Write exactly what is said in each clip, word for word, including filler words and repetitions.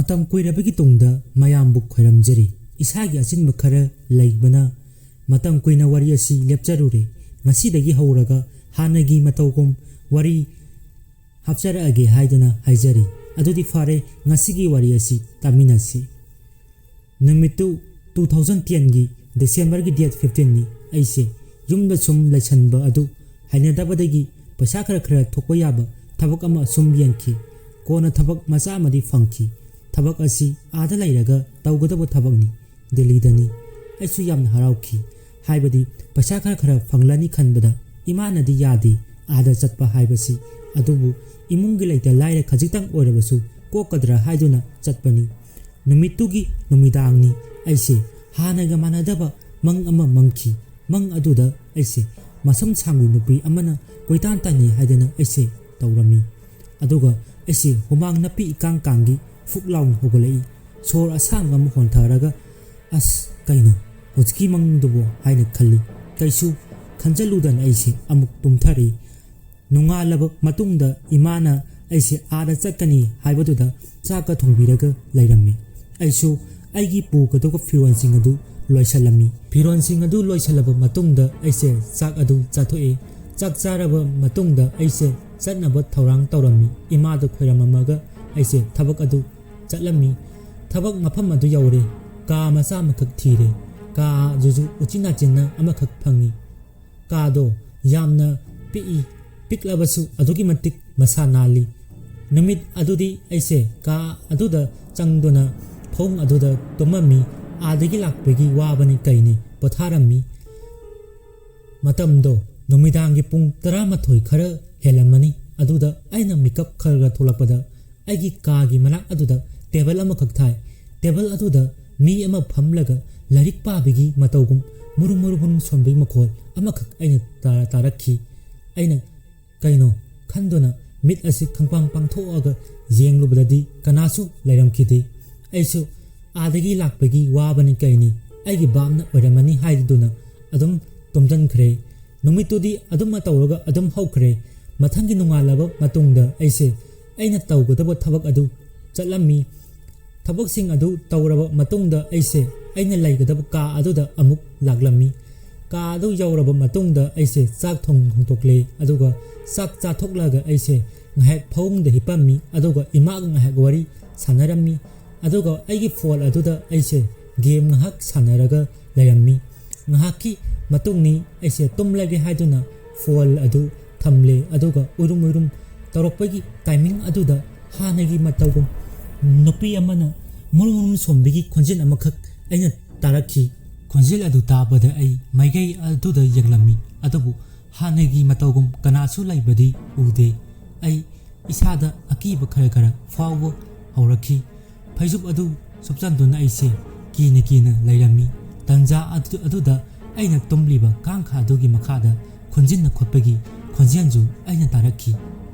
ꯃꯇꯝ ꯀꯨꯏꯔꯕꯒꯤ ꯇꯨꯡꯗ ꯃꯌꯥꯝꯕꯨ ꯈꯣꯏꯔꯝꯖꯔꯤ꯫ ꯏꯁꯥꯒꯤ ꯑꯆꯤꯟꯕ ꯈꯔ ꯂꯩꯕꯅ ꯃꯇꯝ ꯀꯨꯏꯅ ꯋꯥꯔꯤ ꯑꯁꯤ ꯂꯦꯞꯆꯔꯨꯔꯦ꯫ ꯉꯁꯤꯗꯒꯤ ꯍꯧꯔꯒ ꯍꯥꯟꯅꯒꯤ ꯃꯇꯧꯒꯨꯝ ꯋꯥꯔꯤ ꯍꯥꯞꯆꯔꯛꯑꯒꯦ ꯍꯥꯏꯗꯨꯅ ꯍꯥꯏꯖꯔꯤ꯫ ꯑꯗꯨꯗꯤ ꯐꯔꯦ, ꯉꯁꯤꯒꯤ ꯋꯥꯔꯤ ꯑꯁꯤ ꯇꯥꯃꯤꯟꯅꯁꯤ꯫ ꯅꯨꯃꯤꯠꯇꯨ two thousand ten ꯒꯤ December ꯒꯤ date fifteen ꯅꯤ꯫ ꯑꯩꯁꯦ ꯌꯨꯝꯗ ꯁꯨꯝ ꯂꯩꯁꯟꯕ ꯑꯗꯨ ꯍꯩꯅꯗꯕꯗꯒꯤ ꯄꯩꯁꯥ ꯈꯔ ꯈꯔ ꯊꯣꯛꯄ ꯌꯥꯕ ꯊꯕꯛ ꯑꯃ ꯁꯨꯝ ꯌꯦꯡꯈꯤ꯫ ꯀꯣꯟꯅ ꯊꯕꯛ ꯃꯆꯥ ꯑꯃꯗꯤ ꯐꯪꯈꯤ꯫ ꯊꯕꯛ ꯑꯁꯤ ꯑꯥꯗ ꯂꯩꯔꯒ ꯇꯧꯒꯗꯕ ꯊꯕꯛꯅꯤ, ꯗꯦꯜꯂꯤꯗꯅꯤ꯫ ꯑꯩꯁꯨ ꯌꯥꯝꯅ ꯍꯔꯥꯎꯈꯤ꯫ ꯍꯥꯏꯕꯗꯤ ꯄꯩꯁꯥ ꯈꯔ ꯈꯔ ꯐꯪꯂꯅꯤ ꯈꯟꯕꯗ ꯏꯃꯥꯅꯗꯤ ꯌꯥꯗꯦ, ꯑꯥꯗ ꯆꯠꯄ ꯍꯥꯏꯕꯁꯤ꯫ ꯑꯗꯨꯕꯨ ꯏꯃꯨꯡꯒꯤ ꯂꯩꯇ ꯂꯥꯏꯔ ꯈꯖꯤꯛꯇꯪ ꯑꯣꯏꯔꯕꯁꯨ ꯀꯣꯛꯀꯗ꯭ꯔꯥ ꯍꯥꯏꯗꯨꯅ ꯆꯠꯄꯅꯤ꯫ ꯅꯨꯃꯤꯠꯇꯨꯒꯤ ꯅꯨꯃꯤꯗꯥꯡꯅꯤ꯫ ꯑꯩꯁꯦ ꯍꯥꯟꯅꯒ ꯃꯥꯟꯅꯗꯕ ꯃꯪ ꯑꯃ ꯃꯪꯈꯤ꯫ ꯃꯪ ꯑꯗꯨꯗ ꯑꯩꯁꯦ ꯃꯁꯝ ꯁꯥꯡꯕꯤ ꯅꯨꯄꯤ ꯑꯃꯅ ꯀꯣꯏꯇꯥꯟ ꯇꯥꯟꯅꯩ ꯍꯥꯏꯗꯅ ꯑꯩꯁꯦ ꯇꯧꯔꯝꯃꯤ꯫ ꯑꯗꯨꯒ ꯑꯩꯁꯦ ꯍꯨꯃꯥꯡ ꯅꯞꯄꯤ ꯏꯀꯥꯡ ꯀꯥꯡꯒꯤ ꯐꯨꯛ ꯂꯥꯎꯅ ꯍꯧꯒꯠꯂꯛꯏ꯫ ꯁꯣꯔ ꯑꯁꯥꯡꯕ ꯑꯃ ꯍꯣꯟꯊꯔꯒ, "ꯑꯁ, ꯀꯩꯅꯣ ꯍꯧꯖꯤꯛꯀꯤ ꯃꯪꯗꯨꯕꯣ?" ꯍꯥꯏꯅ ꯈꯜꯂꯤ꯫ ꯀꯩꯁꯨ ꯈꯟꯖꯜꯂꯨꯗꯅ ꯑꯩꯁꯦ ꯑꯃꯨꯛ ꯇꯨꯝꯊꯔꯦ꯫ ꯅꯣꯡꯉꯥꯜꯂꯕ ꯃꯇꯨꯡꯗ ꯏꯃꯥꯅ ꯑꯩꯁꯦ ꯑꯥꯗ ꯆꯠꯀꯅꯤ ꯍꯥꯏꯕꯗꯨꯗ ꯆꯥꯛꯀ ꯊꯣꯡꯕꯤꯔꯒ ꯂꯩꯔꯝꯃꯤ꯫ ꯑꯩꯁꯨ ꯑꯩꯒꯤ ꯄꯨꯒꯗꯧꯕ ꯐꯤꯔꯣꯜꯁꯤꯡ ꯑꯗꯨ ꯂꯣꯏꯁꯤꯜꯂꯝꯃꯤ꯫ ꯐꯤꯔꯣꯜꯁꯤꯡ ꯑꯗꯨ ꯂꯣꯏꯁꯤꯜꯂꯕ ꯃꯇꯨꯡꯗ ꯑꯩꯁꯦ ꯆꯥꯛ ꯑꯗꯨ ꯆꯥꯊꯣꯛꯏ꯫ ꯆꯥꯛ ꯆꯥꯔꯕ ꯃꯇꯨꯡꯗ ꯑꯩꯁꯦ ꯆꯠꯅꯕ ꯊꯧꯔꯥꯡ ꯇꯧꯔꯝꯃꯤ꯫ ꯏꯃꯥꯗ ꯈꯣꯏꯔꯝꯃꯝꯃꯒ ꯑꯩꯁꯦ ꯊꯕꯛ ꯑꯗꯨ ꯆꯠꯂꯝꯃꯤ꯫ ꯊꯕꯛ ꯃꯐꯝ ꯑꯗꯨ ꯌꯧꯔꯦ꯫ ꯀꯥ ꯃꯆꯥ ꯑꯃꯈꯛ ꯊꯤꯔꯦ꯫ ꯀꯥ ꯑꯗꯨꯁꯨ ꯎꯆꯤꯟ ꯅꯥꯆꯤꯟꯅ ꯑꯃꯈꯛ ꯐꯪꯉꯤ꯫ ꯀꯥꯗꯣ ꯌꯥꯝꯅ ꯄꯤꯛꯏ꯫ ꯄꯤꯛꯂꯕꯁꯨ ꯑꯗꯨꯛꯀꯤ ꯃꯇꯤꯛ ꯃꯁꯥ ꯅꯥꯜꯂꯤ꯫ ꯅꯨꯃꯤꯠ ꯑꯗꯨꯗꯤ ꯑꯩꯁꯦ ꯀꯥ ꯑꯗꯨꯗ ꯆꯪꯗꯨꯅ ꯐꯃꯨꯡ ꯑꯗꯨꯗ ꯇꯨꯝꯃꯝꯃꯤ꯫ ꯑꯥꯗꯒꯤ ꯂꯥꯛꯄꯒꯤ ꯋꯥꯕꯅꯤ ꯀꯩꯅꯤ ꯄꯣꯊꯥꯔꯝꯃꯤ꯫ ꯃꯇꯝꯗꯣ ꯅꯨꯃꯤꯗꯥꯡꯒꯤ ꯄꯨꯡ ꯇꯔꯥꯃꯥꯊꯣꯏ ꯈꯔ ꯍꯦꯜꯂꯝꯃꯅꯤ꯫ ꯑꯗꯨꯗ ꯑꯩꯅ ꯃꯤꯀꯞ ꯈꯔ ꯈꯔ ꯊꯣꯛꯂꯛꯄꯗ ꯑꯩꯒꯤ ꯀꯥꯒꯤ ꯃꯅꯥꯛ ꯑꯗꯨꯗ ꯇꯦꯕꯜ ꯑꯃꯈꯛ ꯊꯥꯏ꯫ ꯇꯦꯕꯜ ꯑꯗꯨꯗ ꯃꯤ ꯑꯃ ꯐꯝꯂꯒ ꯂꯥꯏꯔꯤꯛ ꯄꯥꯕꯒꯤ ꯃꯇꯧꯒꯨꯝ ꯃꯨꯔꯨꯝ ꯃꯨꯔꯨꯝ ꯃꯨꯔꯨꯝ ꯁꯣꯟꯕꯒꯤ ꯃꯈꯣꯜ ꯑꯃꯈꯛ ꯑꯩꯅ ꯇꯥ-, ꯇꯥꯔꯛꯈꯤ꯫ ꯑꯩꯅ ꯀꯩꯅꯣ ꯈꯟꯗꯨꯅ ꯃꯤꯠ ꯑꯁꯤ ꯈꯪꯄꯥꯡ ꯄꯥꯡꯊꯣꯛꯑꯒ ꯌꯦꯡꯂꯨꯕꯗꯗꯤ ꯀꯅꯥꯁꯨ ꯂꯩꯔꯝꯈꯤꯗꯦ꯫ ꯑꯩꯁꯨ ꯑꯥꯗꯒꯤ ꯂꯥꯛꯄꯒꯤ ꯋꯥꯕꯅꯤ ꯀꯩꯅꯤ, ꯑꯩꯒꯤ ꯚꯥꯞꯅ ꯑꯣꯏꯔꯝꯃꯅꯤ ꯍꯥꯏꯗꯨꯅ ꯑꯗꯨꯝ ꯇꯨꯝꯖꯟꯈ꯭ꯔꯦ꯫ ꯅꯨꯃꯤꯠꯇꯨꯗꯤ ꯑꯗꯨꯝꯅ ꯇꯧꯔꯒ ꯑꯗꯨꯝ ꯍꯧꯈ꯭ꯔꯦ꯫ ꯃꯊꯪꯒꯤ ꯅꯣꯡꯉꯥꯜꯂꯕ ꯃꯇꯨꯡꯗ ꯑꯩꯁꯦ ꯑꯩꯅ ꯇꯧꯒꯗꯕ ꯊꯕꯛ ꯑꯗꯨ ꯆꯠꯂꯝꯃꯤ꯫ ꯊꯕꯛꯁꯤꯡ ꯑꯗꯨ ꯇꯧꯔꯕ ꯃꯇꯨꯡꯗ ꯑꯩꯁꯦ ꯑꯩꯅ ꯂꯩꯒꯗꯕ ꯀꯥ ꯑꯗꯨꯗ ꯑꯃꯨꯛ ꯂꯥꯛꯂꯝꯃꯤ꯫ ꯀꯥ ꯑꯗꯨ ꯌꯧꯔꯕ ꯃꯇꯨꯡꯗ ꯑꯩꯁꯦ ꯆꯥꯛ ꯊꯣꯡ ꯍꯣꯡꯗꯣꯛꯂꯦ, ꯑꯗꯨꯒ ꯆꯥꯛ ꯆꯥꯊꯣꯛꯂꯒ ꯑꯩꯁꯦ ꯉꯥꯏꯍꯥꯛ ꯐꯃꯨꯡꯗ ꯍꯤꯞꯄꯝꯃꯤ, ꯑꯗꯨꯒ ꯏꯃꯥꯒ ꯉꯥꯏꯍꯥꯛ ꯋꯥꯔꯤ ꯁꯥꯟꯅꯔꯝꯃꯤ꯫ ꯑꯗꯨꯒ ꯑꯩꯒꯤ ꯐꯣꯟ ꯑꯗꯨꯗ ꯑꯩꯁꯦ ꯒꯦꯝ ꯉꯥꯏꯍꯥꯛ ꯁꯥꯟꯅꯔꯒ ꯂꯩꯔꯝꯃꯤ꯫ ꯉꯥꯏꯍꯥꯛꯀꯤ ꯃꯇꯨꯡꯅꯤ ꯑꯩꯁꯦ ꯇꯨꯝꯂꯒꯦ ꯍꯥꯏꯗꯨꯅ ꯐꯣꯟ ꯑꯗꯨ ꯊꯝꯂꯦ, ꯑꯗꯨꯒ ꯎꯏꯔꯨꯝ ꯎꯏꯔꯨꯝ ꯇꯧꯔꯛꯄꯒꯤ ꯇꯥꯏꯃꯤꯡ ꯑꯗꯨꯗ ꯍꯥꯟꯅꯒꯤ ꯃꯇꯧꯒꯨꯝ ꯅꯨꯄꯤ ꯑꯃꯅ ꯃꯨꯔꯨꯝ ꯃꯨꯔꯨꯝ ꯁꯣꯟꯕꯒꯤ ꯈꯣꯟꯖꯦꯜ ꯑꯃꯈꯛ ꯑꯩꯅ ꯇꯥꯔꯛꯈꯤ꯫ ꯈꯣꯟꯖꯦꯜ ꯑꯗꯨ ꯇꯥꯕꯗ ꯑꯩ ꯃꯥꯏꯀꯩ ꯑꯗꯨꯗ ꯌꯦꯡꯂꯝꯃꯤ, ꯑꯗꯨꯕꯨ ꯍꯥꯟꯅꯒꯤ ꯃꯇꯧꯒꯨꯝ ꯀꯅꯥꯁꯨ ꯂꯩꯕꯗꯤ ꯎꯗꯦ꯫ ꯑꯩ ꯏꯁꯥꯗ ꯑꯀꯤꯕ ꯈꯔ ꯈꯔ ꯐꯥꯎꯕ ꯍꯧꯔꯛꯈꯤ꯫ ꯐꯩꯖꯨꯞ ꯑꯗꯨ ꯁꯨꯞꯆꯟꯗꯨꯅ ꯑꯩꯁꯦ ꯀꯤꯅ ꯀꯤꯅ ꯂꯩꯔꯝꯃꯤ꯫ ꯇꯟꯖꯥ ꯑꯗꯨ-, ꯑꯗꯨꯗ ꯑꯩꯅ ꯇꯨꯝꯂꯤꯕ ꯀꯥꯡꯈꯥ ꯑꯗꯨꯒꯤ ꯃꯈꯥꯗ ꯈꯣꯟꯖꯤꯟꯅ ꯈꯣꯠꯄꯒꯤ ꯈꯣꯟꯖꯦꯜꯁꯨ ꯑꯩꯅ ꯇꯥꯔꯛꯈꯤ꯫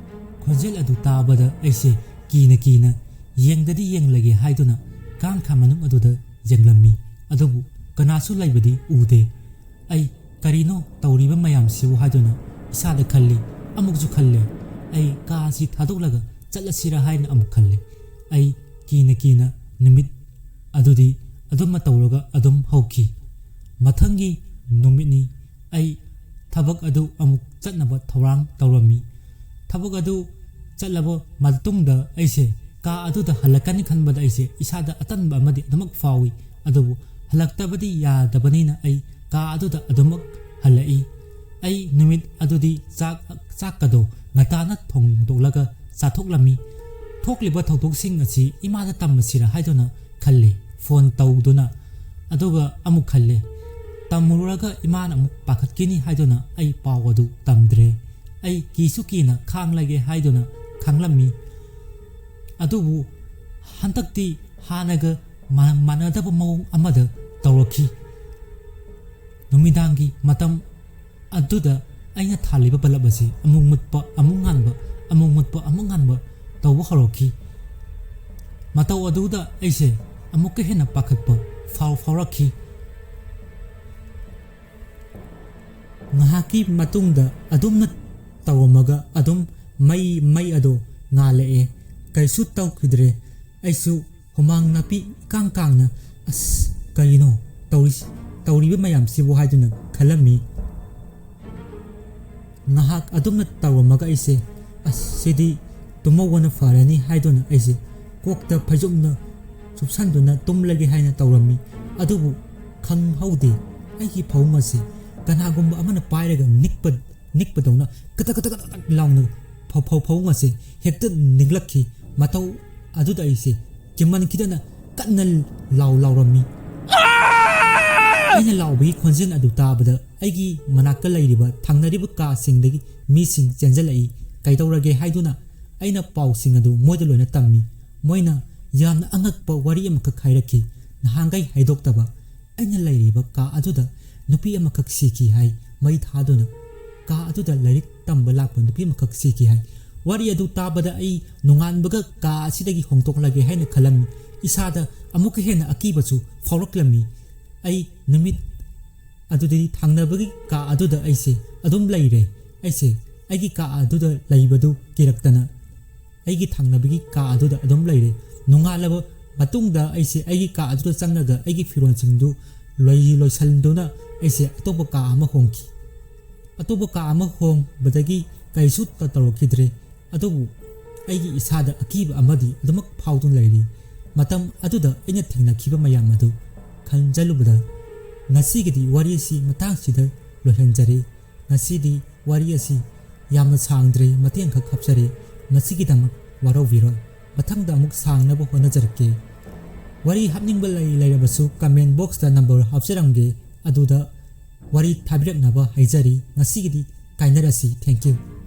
ꯈꯣꯟꯖꯦꯜ ꯑꯗꯨ ꯇꯥꯕꯗ ꯑꯩꯁꯦ ꯀꯤꯅ ꯀꯤꯅ ꯌꯦꯡꯗꯗꯤ ꯌꯦꯡꯂꯒꯦ ꯍꯥꯏꯗꯨꯅ ꯀꯥꯡꯈꯥ ꯃꯅꯨꯡ ꯑꯗꯨꯗ ꯌꯦꯡꯂꯝꯃꯤ, ꯑꯗꯨꯕꯨ ꯀꯅꯥꯁꯨ ꯂꯩꯕꯗꯤ ꯎꯗꯦ꯫ ꯑꯩ ꯀꯔꯤꯅꯣ ꯇꯧꯔꯤꯕ ꯃꯌꯥꯝꯁꯤꯕꯨ ꯍꯥꯏꯗꯨꯅ ꯏꯁꯥꯗ ꯈꯜꯂꯤ꯫ ꯑꯃꯨꯛꯁꯨ ꯈꯜꯂꯦ, ꯑꯩ ꯀꯥ ꯑꯁꯤ ꯊꯥꯗꯣꯛꯂꯒ ꯆꯠꯂꯁꯤꯔꯥ ꯍꯥꯏꯅ ꯑꯃꯨꯛ ꯈꯜꯂꯦ꯫ ꯑꯩ ꯀꯤꯅ ꯀꯤꯅ ꯅꯨꯃꯤꯠ ꯑꯗꯨꯗꯤ ꯑꯗꯨꯝꯅ ꯇꯧꯔꯒ ꯑꯗꯨꯝ ꯍꯧꯈꯤ꯫ ꯃꯊꯪꯒꯤ ꯅꯨꯃꯤꯠꯅꯤ꯫ ꯑꯩ ꯊꯕꯛ ꯑꯗꯨ ꯑꯃꯨꯛ ꯆꯠꯅꯕ ꯊꯧꯔꯥꯡ ꯇꯧꯔꯝꯃꯤ꯫ ꯊꯕꯛ ꯑꯗꯨ ꯆꯠꯂꯕ ꯃꯇꯨꯡꯗ ꯑꯩꯁꯦ ꯀꯥ ꯑꯗꯨꯗ ꯍꯜꯂꯛꯀꯅꯤ ꯈꯟꯕꯗ ꯑꯩꯁꯦ ꯏꯁꯥꯗ ꯑꯇꯟꯕ ꯑꯃꯗꯤ ꯑꯗꯨꯃꯛ ꯐꯥꯎꯏ꯫ ꯑꯗꯨꯕꯨ ꯍꯜꯂꯛꯇꯕꯗꯤ ꯌꯥꯗꯕꯅꯤꯅ ꯑꯩ ꯀꯥ ꯑꯗꯨꯗ ꯑꯗꯨꯃꯛ ꯍꯜꯂꯛꯏ꯫ ꯑꯩ ꯅꯨꯃꯤꯠ ꯑꯗꯨꯗꯤ ꯆꯥꯛ, ꯆꯥꯛꯀꯗꯣ ꯉꯟꯇꯥꯅ ꯊꯣꯡꯗꯣꯛꯂꯒ ꯆꯥꯊꯣꯛꯂꯝꯃꯤ꯫ ꯊꯣꯛꯂꯤꯕ ꯊꯧꯗꯣꯛꯁꯤꯡ ꯑꯁꯤ ꯏꯃꯥꯗ ꯇꯝꯃꯁꯤꯔ ꯍꯥꯏꯗꯨꯅ ꯈꯜꯂꯤ, ꯐꯣꯟ ꯇꯧꯗꯨꯅ꯫ ꯑꯗꯨꯒ ꯑꯃꯨꯛ ꯈꯜꯂꯤ, ꯇꯝꯃꯨꯔꯒ ꯏꯃꯥꯅ ꯑꯃꯨꯛ ꯄꯥꯈꯠꯈꯤꯅꯤ ꯍꯥꯏꯗꯨꯅ ꯑꯩ ꯄꯥꯎ ꯑꯗꯨ ꯇꯝꯗ꯭ꯔꯦ꯫ ꯑꯩ ꯀꯤꯁꯨ ꯀꯤꯅ ꯈꯥꯡꯂꯒꯦ ꯍꯥꯏꯗꯨꯅ ꯈꯥꯡꯂꯝꯃꯤ꯫ ꯑꯗꯨꯕꯨ ꯍꯟꯗꯛꯇꯤ ꯍꯥꯟꯅꯒ ꯃꯥ-, ꯃꯥꯟꯅꯗꯕ ꯃꯑꯣꯡ ꯑꯃꯗ ꯇꯧꯔꯛꯈꯤ꯫ ꯅꯨꯃꯤꯗꯥꯡꯒꯤ ꯃꯇꯝ ꯑꯗꯨꯗ ꯑꯩꯅ ꯊꯥꯜꯂꯤꯕ ꯕꯂꯕ ꯑꯁꯤ ꯑꯃꯨꯛ ꯃꯨꯠꯄ, ꯑꯃꯨꯛ ꯉꯥꯟꯕ, ꯑꯃꯨꯛ ꯃꯨꯠꯄ, ꯑꯃꯨꯛ ꯉꯥꯟꯕ ꯇꯧꯕ ꯍꯧꯔꯛꯈꯤ꯫ ꯃꯇꯧ ꯑꯗꯨꯗ ꯑꯩꯁꯦ ꯑꯃꯨꯛꯀ ꯍꯦꯟꯅ ꯄꯥꯈꯠꯄ ꯐꯥꯎ-, ꯐꯥꯎꯔꯛꯈꯤ꯫ ꯉꯥꯏꯍꯥꯛꯀꯤ ꯃꯇꯨꯡꯗ ꯑꯗꯨꯝꯅ ꯇꯧꯔꯝꯃꯒ ꯑꯗꯨꯝ ꯃꯩ, ꯃꯩ ꯑꯗꯨ ꯉꯥꯜꯂꯛꯑꯦ꯫ ꯀꯔꯤꯁꯨ ꯇꯧꯈꯤꯗ꯭ꯔꯦ꯫ ꯑꯩꯁꯨ ꯍꯨꯃꯥꯡ ꯅꯥꯄꯤ ꯏꯀꯥꯡ ꯀꯥꯡꯅ, "ꯑꯁ, ꯀꯔꯤꯅꯣ ꯇꯧꯔꯤꯁꯤ, ꯇꯧꯔꯤꯕ ꯃꯌꯥꯝꯁꯤꯕꯨ?" ꯍꯥꯏꯗꯨꯅ ꯈꯜꯂꯝꯃꯤ꯫ ꯉꯥꯏꯍꯥꯛ ꯑꯗꯨꯝꯅ ꯇꯧꯔꯝꯃꯒ ꯑꯩꯁꯦ, "ꯑꯁ, ꯁꯤꯗꯤ ꯇꯨꯝꯍꯧꯕꯅ ꯐꯔꯅꯤ" ꯍꯥꯏꯗꯨꯅ ꯑꯩꯁꯦ ꯀꯣꯛꯇ ꯐꯩꯖꯨꯞꯅ ꯆꯨꯞꯁꯟꯗꯨꯅ ꯇꯨꯝꯂꯒꯦ ꯍꯥꯏꯅ ꯇꯧꯔꯝꯃꯤ꯫ ꯑꯗꯨꯕꯨ ꯈꯪꯍꯧꯗꯦ, ꯑꯩꯒꯤ ꯐꯃꯨꯡ ꯑꯁꯤ ꯀꯅꯥꯒꯨꯝꯕ ꯑꯃꯅ ꯄꯥꯏꯔꯒ ꯅꯤꯛꯄ, ꯅꯤꯛꯄꯗꯧꯅ ꯀꯇꯛ ꯀꯇꯛ ꯀꯇꯛ ꯀꯇꯛ ꯂꯥꯎꯅ ꯐ-, ꯐ-, ꯐꯃꯨꯡ ꯑꯁꯦ ꯍꯦꯛꯇ ꯅꯤꯛꯂꯛꯈꯤ꯫ ꯃꯇꯧ ꯑꯗꯨꯗ ꯑꯩꯁꯦ ꯀꯤꯃꯟꯈꯤꯗꯅ ꯀꯟꯅ ꯂꯥꯎ ꯂꯥꯎꯔꯝꯃꯤ꯫ ꯑꯩꯅ ꯂꯥꯎꯕꯒꯤ ꯈꯣꯟꯖꯦꯜ ꯑꯗꯨ ꯇꯥꯕꯗ ꯑꯩꯒꯤ ꯃꯅꯥꯛꯇ ꯂꯩꯔꯤꯕ ꯊꯪꯅꯔꯤꯕ ꯀꯥꯁꯤꯡꯗꯒꯤ ꯃꯤꯁꯤꯡ ꯆꯦꯟꯖꯜꯂꯛꯏ꯫ ꯀꯩꯗꯧꯔꯒꯦ ꯍꯥꯏꯗꯨꯅ ꯑꯩꯅ ꯄꯥꯎꯁꯤꯡ ꯑꯗꯨ ꯃꯣꯏꯗ ꯂꯣꯏꯅ ꯇꯝꯃꯤ꯫ ꯃꯣꯏꯅ ꯌꯥꯝꯅ ꯑꯉꯛꯄ ꯋꯥꯔꯤ ꯑꯃꯈꯛ ꯍꯥꯏꯔꯛꯈꯤ꯫ ꯅꯍꯥꯟꯈꯩ ꯍꯥꯏꯗꯣꯛꯇꯕ ꯑꯩꯅ ꯂꯩꯔꯤꯕ ꯀꯥ ꯑꯗꯨꯗ ꯅꯨꯄꯤ ꯑꯃꯈꯛ ꯁꯤꯈꯤ ꯍꯥꯏ, ꯃꯩ ꯊꯥꯗꯨꯅ꯫ ꯀꯥ ꯑꯗꯨꯗ ꯂꯥꯏꯔꯤꯛ ꯇꯝꯕ ꯂꯥꯛꯄ ꯅꯨꯄꯤ ꯑꯃꯈꯛ ꯁꯤꯈꯤ ꯍꯥꯏ꯫ ꯋꯥꯔꯤ ꯑꯗꯨ ꯇꯥꯕꯗ ꯑꯩ ꯅꯣꯡꯉꯥꯟꯕꯒ ꯀꯥ ꯑꯁꯤꯗꯒꯤ ꯍꯣꯡꯗꯣꯛꯂꯒꯦ ꯍꯥꯏꯅ ꯈꯜꯂꯝꯃꯤ꯫ ꯏꯁꯥꯗ ꯑꯃꯨꯛꯀ ꯍꯦꯟꯅ ꯑꯀꯤꯕꯁꯨ ꯐꯥꯎꯔꯛꯂꯝꯃꯤ꯫ ꯑꯩ ꯅꯨꯃꯤꯠ ꯑꯗꯨꯗꯤ ꯊꯪꯅꯕꯒꯤ ꯀꯥ ꯑꯗꯨꯗ ꯑꯩꯁꯦ ꯑꯗꯨꯝ ꯂꯩꯔꯦ꯫ ꯑꯩꯁꯦ ꯑꯩꯒꯤ ꯀꯥ ꯑꯗꯨꯗ ꯂꯩꯕꯗꯨ ꯀꯤꯔꯛꯇꯅ ꯑꯩꯒꯤ ꯊꯪꯅꯕꯒꯤ ꯀꯥ ꯑꯗꯨꯗ ꯑꯗꯨꯝ ꯂꯩꯔꯦ꯫ ꯅꯣꯡꯉꯥꯜꯂꯕ ꯃꯇꯨꯡꯗ ꯑꯩꯁꯦ ꯑꯩꯒꯤ ꯀꯥ ꯑꯗꯨꯗ ꯆꯪꯉꯒ ꯑꯩꯒꯤ ꯐꯤꯔꯣꯜꯁꯤꯡꯗꯨ ꯂꯣꯏ-, ꯂꯣꯏꯁꯤꯟꯗꯨꯅ ꯑꯩꯁꯦ ꯑꯇꯣꯞꯄ ꯀꯥ ꯑꯃ ꯍꯣꯡꯈꯤ꯫ ꯑꯇꯣꯞꯄ ꯀꯥ ꯑꯃ ꯍꯣꯡꯕꯗꯒꯤ ꯀꯔꯤꯁꯨ ꯇ-, ꯇꯧꯔꯛꯈꯤꯗ꯭ꯔꯦ꯫ ꯑꯗꯨꯕꯨ ꯑꯩꯒꯤ ꯏꯁꯥꯗ ꯑꯀꯤꯕ ꯑꯃꯗꯤ ꯑꯗꯨꯃꯛ ꯐꯥꯎꯗꯨꯅ ꯂꯩꯔꯤ꯫ ꯃꯇꯝ ꯑꯗꯨꯗ ꯑꯩꯅ ꯊꯦꯡꯅꯈꯤꯕ ꯃꯌꯥꯝ ꯑꯗꯨ ꯈꯟꯖꯜꯂꯨꯕꯗ ꯉꯁꯤꯒꯤꯗꯤ ꯋꯥꯔꯤ ꯑꯁꯤ ꯃꯇꯥꯡꯁꯤꯗ ꯂꯣꯏꯍꯟꯖꯔꯦ꯫ ꯉꯁꯤꯗꯤ ꯋꯥꯔꯤ ꯑꯁꯤ ꯌꯥꯝꯅ ꯁꯥꯡꯗ꯭ꯔꯦ, ꯃꯇꯦꯛ ꯑꯃꯈꯛ ꯍꯥꯞꯆꯔꯦ꯫ ꯃꯁꯤꯒꯤꯗꯃꯛ ꯋꯥꯔꯧꯕꯤꯔꯣꯏ꯫ ꯃꯊꯪꯗ ꯑꯃꯨꯛ ꯁꯥꯡꯅꯕ ꯍꯣꯠꯅꯖꯔꯛꯀꯦ꯫ ꯋꯥꯔꯤ ꯍꯥꯞꯅꯤꯡꯕ ꯂꯩ-, ꯂꯩꯔꯕꯁꯨ comment box ꯇ number ꯍꯥꯞꯆꯔꯝꯒꯦ, ꯑꯗꯨꯗ ꯋꯥꯔꯤ ꯊꯥꯕꯤꯔꯛꯅꯕ ꯍꯥꯏꯖꯔꯤ꯫ ꯉꯁꯤꯒꯤꯗꯤ ꯀꯥꯏꯅꯔꯁꯤ꯫ Thank you꯫